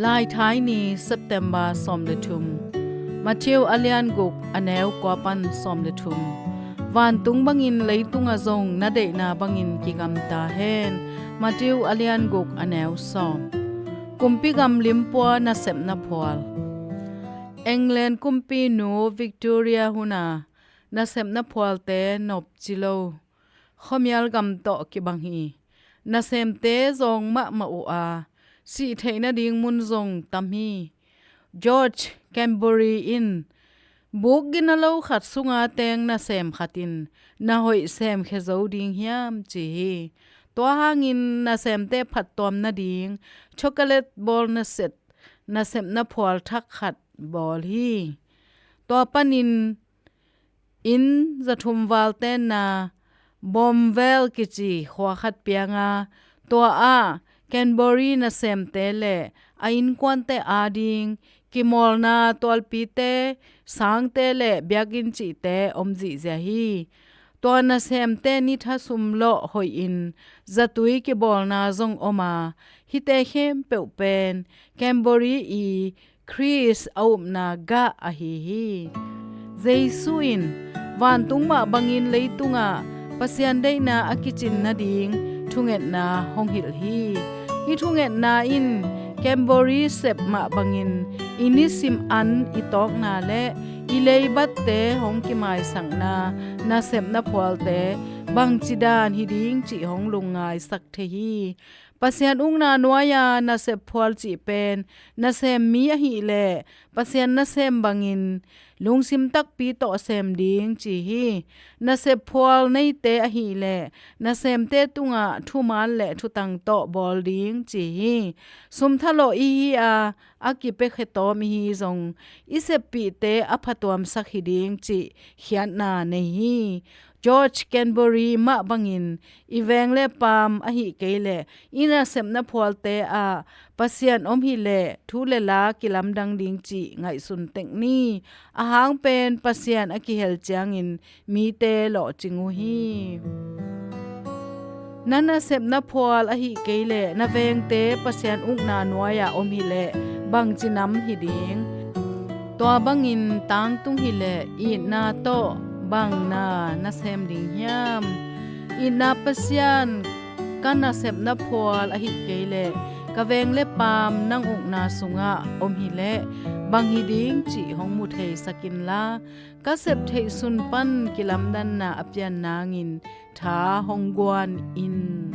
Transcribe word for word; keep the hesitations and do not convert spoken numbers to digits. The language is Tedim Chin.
Laithai ni, September sawm le thum. Matthew a lian guk, a neu kua pan sawm le thum. Vantung bangin leitungah zong na deihna bangin kigamta hen. Matthew a lian guk, a neu sawm. Kumpi gam limpua nasepna phual. England kumpinu Victoria huna nasepna phualte nopci lo khuamial gam tawh kibang hi. Nasemte zawng mahmah uh a, sih theih nading mun zong tam hi. George Canbury in, "Buk gina lo khat sunga teng nasem khat in na hoih semkhia zo ding hiam?" ci hi. Tua hangin nasemte phattuam nading chocolate bawl naset nasepna phual thak khat bawl hi. Tua panin inn zathum val tenna Bomville kici khua khat pianga, tua ah Canbury nasemte le a innkuante ading kimawlna tualpite, sangte le biakinn cihte om zihziah hi. Tua nasemte ni tha sum lawh hoihin zatui kibawlna zong om a, hihte khempeuh pen Canbury i Khrist a upna gah ahi hi. Jesu in vantung mah bangin leitungah Pasian deihna a kicin nading thungetna hong hilh hi. Hih thungetna in Canbury sep mah bangin i nisim an i tawkna le i leibatte hong kimaisakna nasepna phualte bangci dan hi ding cih hong lungngaisak thei hi. Pasian ukna nuai-a nasep phual cih pen nasem mi ahih leh Pasian nasem bangin lungsim takpi tawh sem ding ci hi. Nasep phual neite ahih leh nasemte tungah thuman le thutang tawh bawl ding ci hi. Sum thalawh i hi a, a kipia khetawm i hi zong i seppihte a phatuamsak hi ding cih khiatna nei hi. George Canbury mah bangin i veng le paam ahih kei leh i nasepna phualte ah Pasian om hileh thu le la kilamdang ding cih ngaihsun tek ni. Ahang pen Pasian a kihel ciangin mite lawhcing uh hi. Na nasepna phual ahih kei leh na vengte Pasian ukna nuai-ah om hileh bangci nam hi ding? Tua bangin tangtung hileh itna tawh bang na na sem ding hiam? Itna Pasian, ka nasepna phual ahih kei leh ka veng le paam nang ukna sungah om hileh bang hi ding cih hong mu theisak inla, ka sep theih sun pan kilamdanna a pian nangin tha hong guan in.